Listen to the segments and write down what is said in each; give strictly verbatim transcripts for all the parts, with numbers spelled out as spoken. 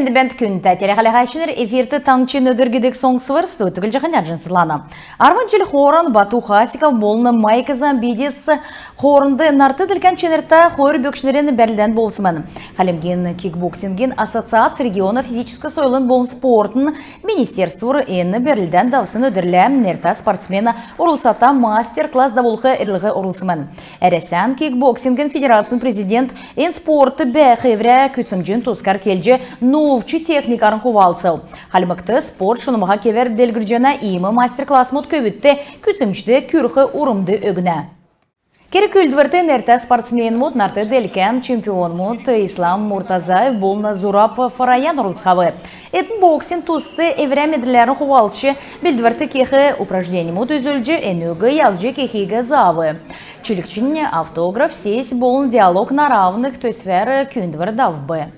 Бәәнт, күндтә телехәләһәчнр! Эфирт «Таңһчин өдр» гидг соңсвр. Студьд Түглҗәһин Арҗин Светлана. Арвн җил хооран Бату Хасиков болн Майк Замбидис хоорнд нарт делкән чинртә хойр бөкчнрин бәрлдән болсмн. Хальмгин кикбоксингин ассоциац региона физическ сойлын болн спортын министерствур эн бәрлдән давсн өдрлә нертә спортсмен орлцата мастер-класс давулх эрлһ орулсмн. Әрәсән кикбоксингин федерацин президент эн спортд бәәх эврә күцәмҗин тускар келҗ, нуувч техникарн хувалцв. Хальмгт спорт шунмһа кевәр делгрҗәнә. Иим мастер-классмуд көвүдт күцәмҗд күрх урмд өгнә. Керг-үүлдврт нертә спортсменмуд, нарт делкән чемпионмуд Ислам Муртазаев болн Зураб Фараян орлцхав. Эдн боксин туст эврә медрләрн хувалцҗ, белдврт кех упражненьмуд үзүлҗ, энүг яһҗ кехиг заав. Чилгчнь автограф сессь болн «Диалог на равных» төсвәр күүндвр давв.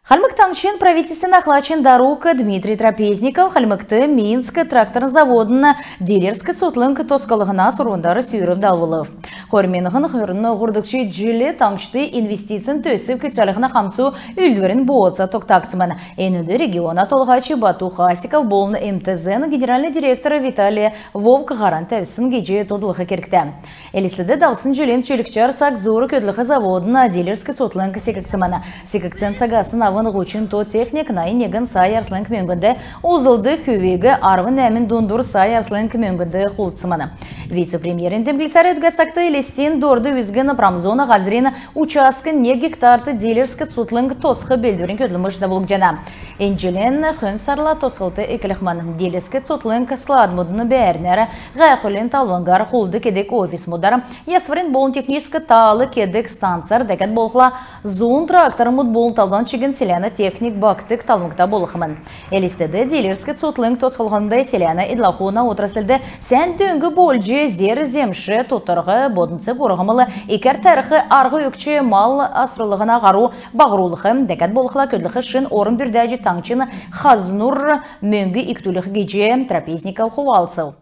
Хальмг Таңһчин правительствин ахлачин дарук Дмитрий Трапезников Хальмгт Минск тракторн заводын дилерск цутхлң тосхлһна сурврмудар сүүр давулв. Хойр миңһн хөрн һурвдгч җилд таңһчд инвестицин төсв күцәлһнә хамцу үүлдврин бооца тогтагдсмн. Энүнд региона толһач Бату Хасиков болн МТЗ-н генеральный директор Виталий Вовк һаран тәвсн гиҗ тодлх кергтә. Элстд давсн җилин чилгчәр цаг зуур көдлх заводын дилерск цутхлң секгдсмн. Секгдсн цагасн авн һучн то техник найн негн сай арслң мөңгнд, узлд хүвиг арвн нәәмн дундур сай арслң мөңгнд хулдсмн. Вице-премьерин темдглсәр, өдгә цагт Элстин дорд үзгин промзона һазрин участкин нег гектарт дилерск цутхлң тосх белдврин көдлмш давулгдҗана. Эн җилин хөн сарла тосхлт эклхмн. Дилерск цутхлң складмудын бәәрнәр, һәәхүлин талвңгар, хулд кедг офисмудар, ясврин болн техническ таал кедг станцар, дәкәд болхла зун трактормуд болн талдан чигн селәнә техник багтдг талвңта болхмн. Элстд дилерск цутхлң тосхлһнд селәнә эдл-ахуна отрасльд сән дөң болҗ, зер-земш, тутрһ, боднцг урһмл икәр тәрх арһ өгч, мал асрлһна һару баһрулх, дәкәд болхла көдлх шин орм бүрдәҗ, таңһчин хазнур мөңг икдүлх гиҗ Трапезников хувалцв.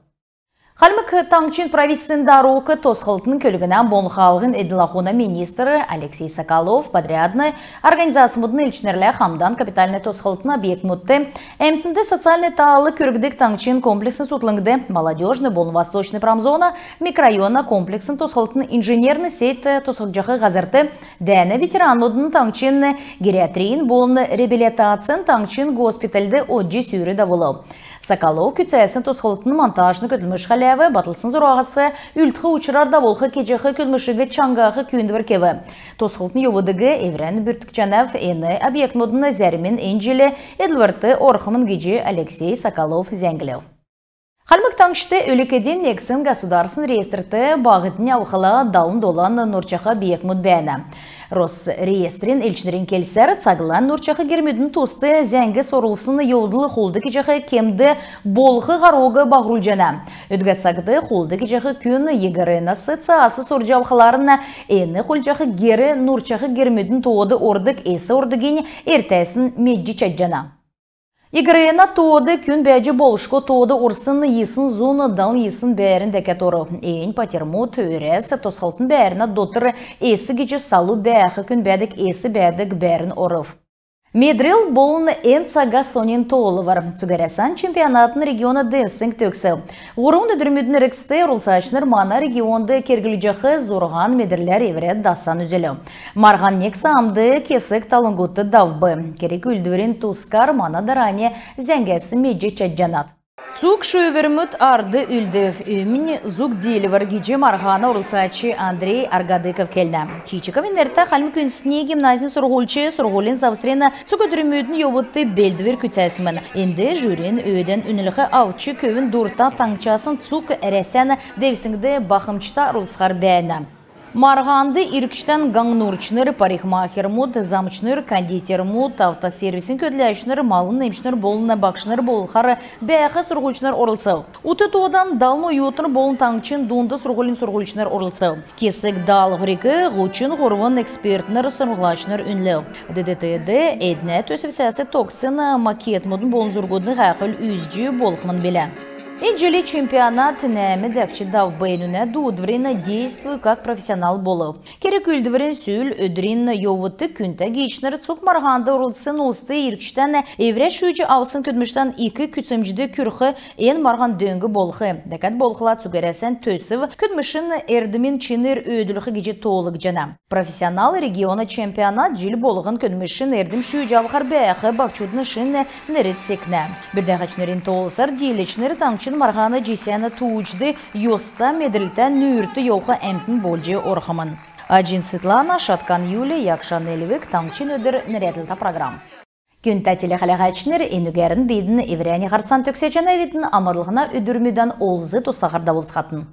Хальмг Таңһчин правительствин дарук, тосхлтын, көлгнә болн хаалһин эдл-ахуна министр Алексей Соколов подрядн организацмудын элчнрлә хамдан капитальн тосхлтын объектмудт, әмтнд социальн таал күргдг таңһчин комплексн цутхлңд, Молодежный болн Восточный промзона микрорайона комплексн тосхлтын инженерн сеть тосхгдҗах һазрт, дәәнә ветеранмудын таңһчин гериатрин болн реабилитацин таңһчин госпитальд одҗ сүүр давулв. Соколов күцәсн тосхлтын монтажн көдлмш хәләв. Батлсн зураһас үлдх учрар давулх кеҗәх көдлмшиг чаңһах күүндвр кев. Тосхлтын йовудыг эврән бүрткҗәнәв. Эн объектмудын зәрмнь эн җил эдлврт орхмн гиҗ Алексей Соколов зәңглв. Хальмг Таңһчд өлг-эдин негдсн государственн реестрт баһднь авхла далн долан нурҗах объектмуд бәәнә. Росреестрин элчнрин келсәр, цаглань нурҗах гермүдин туст зәңгс орулсн йовдл хулд кеҗәх кемд болх һаруг баһрулҗана. Өдгә цагт хулд кеҗәх күн ЕГРН-ас цаас сурҗ авхларн, эн хулдҗах гер нурҗах гермүдин тоод ордг эс ордгинь эртәснь медҗ чадҗана. ЕГРН-а тоод күн бәәҗ болшго тоод орсн йисн зун далн йисн бәәрн дәкәд орв. Эн патьрмуд, өрәс, тосхлтын бәәрнә дотр эс гиҗ салу бәәх күн бәәдг эс бәәдг бәәрн орв. Медрл болн эн цага соньн тоолвр. Цуг Әрәсән чемпионатын региона девсңг төгсв. Һурвн өдрмүдин эргцд орлцачнр мана регионд керглҗәх зурһан медрләр эврә дасан үзүлв. Марһан нег саамд кесг талвңгудт давв. Керг-үүлдврин тускар мана дарани зәңгәс медҗ чадҗанат. Цуг шүүврмүд ард үлдв, өмн зуг диилвр гиҗ марһана орлцач Андрей Аргадыков келнә. Кичиковин нертә Хальмг үндсни гимназин сурһульч сурһулин завсрин цуг өдрмүдин йовудт белдвр күцәсмн. Энд жюрин өөдән үнлһ авч, көвүн дурта таңһчасн цуг Әрәсән девсңгд бахмҗта орлцхар бәәнә. Марһанд иргчдән һаңнурчнр, парикмахермуд, замчнр, кондитермуд, автосервисин көдләчнр, малын эмчнр болн багшнр болхар бәәх сурһульчнр орлцв. Ут тоодан далн оютнр болн таңһчин дунд сурһулин сурһульчнр орлцв. Кесг даалһвриг һучн һурвн экспертнр, сурһмҗлачнр үнлв. ДДТ-д эднә төсвсәс тогтсн макетмудын болн зургудын һәәхүл үзҗ болхмн билә. Эн җил чемпионат нәәмн дәкҗ давв. Энүнә дуудврин «Действуй как профессионал» болв. Керг-үүлдврин сүл өдрин йовудт күндтә гиичнр цуг марһанд орлцсн улст иргчдән эврә шүүҗ авсн көдлмштән ик күцәмҗд күрх. Эн марһан дөң болх. Дәкәд болхла цуг Әрәсән төсв көдлмшин эрдмин чинр өөдлүлх гиҗ тоолгдҗана. «Профессионал» региона чемпионат җил болһн көдлмшин эрдм шүүҗ авхар бәәх баһчудын шин нерд секнә. Бүрдәһәчнрин тоолсар дииләчнр таңһчин марһана җисәнә тууҗд йоста медрлтә нүүрт йовх әмтн болҗ орхмн. Аҗин Светлана, Шаткан Юлия, Якшан Элвг, «Таңһчин өдр» нерәдлтә программ. Күндтә телехәләһәчнр, энүгәрн бидн эврәннь һарцан төгсәҗәнәвидн. Амрлһна өдрмүдән олз-тустаһар давулцхатн.